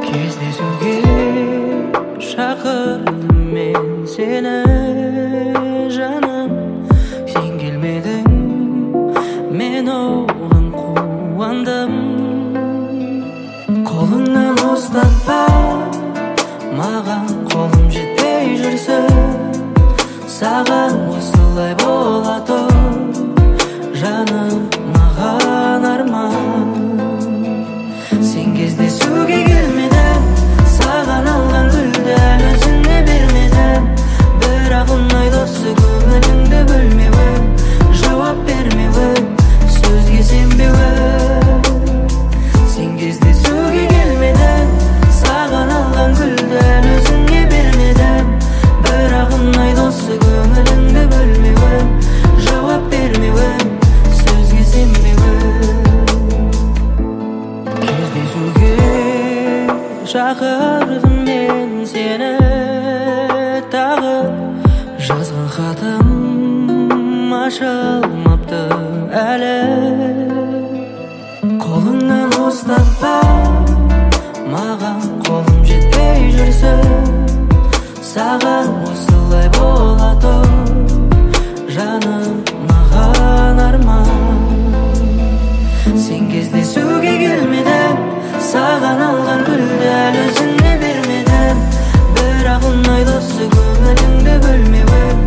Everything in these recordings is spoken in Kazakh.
Кездесуге шақырдым мен сені, жаным. Сен келмедің, мен оған қуандым. Қолыңнан ұстатпа, маған қолым жетпей жүрсін. Саған осылай бола тұр, жаным, маған арман. Сен кездесуге келмедің, саған алған гүлді әлі өзіңе бермедім. Бірақ ұнайды осы көңіліңді бөлмеуім, жауап бермеуім, сөзге сенбеуім. Сен кездесуге келмедің, саған алған гүлді әлі өзіңе бермедім. Бірақ ұнайды осы көңіліңді бөлмеуім, жауап бермеуім, сөзге сенбеуім. Кездесуге шақырдым мен сені тағы, жазған хатым ашылмапты әлі. Қолыңнан ұстатпа, маған қолым жетпей жүрсін. Саған осылай бола тұр, жаным, маған арман. Сен кездесуге келмедің, саған алған гүлді әлі өзіңе бермедім. Бірақ ұнайды осы көңіліңді бөлмеуім,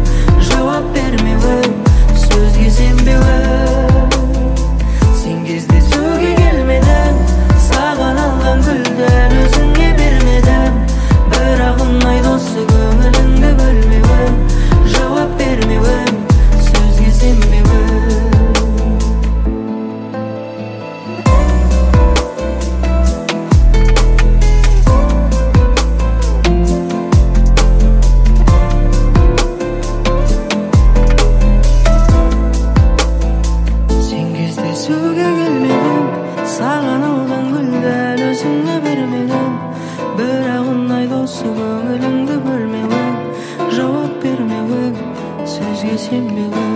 жауап бермеуім, сөзге сенбеуім. Сен кездесуге келмедің, саған алған гүлді әлі өзіңе бермедім. Бірақ ұнайды осы көңіліңді бөлмеуім, жауап бермеуім, сөзге сенбеуім. Сен кездесуге келмедің, саған алған гүлді әлі өзіңе бермедім. Бірақ ұнайды осы көңіліңді бөлмеуің, жауап бермеуің, сөзге сенбеуің.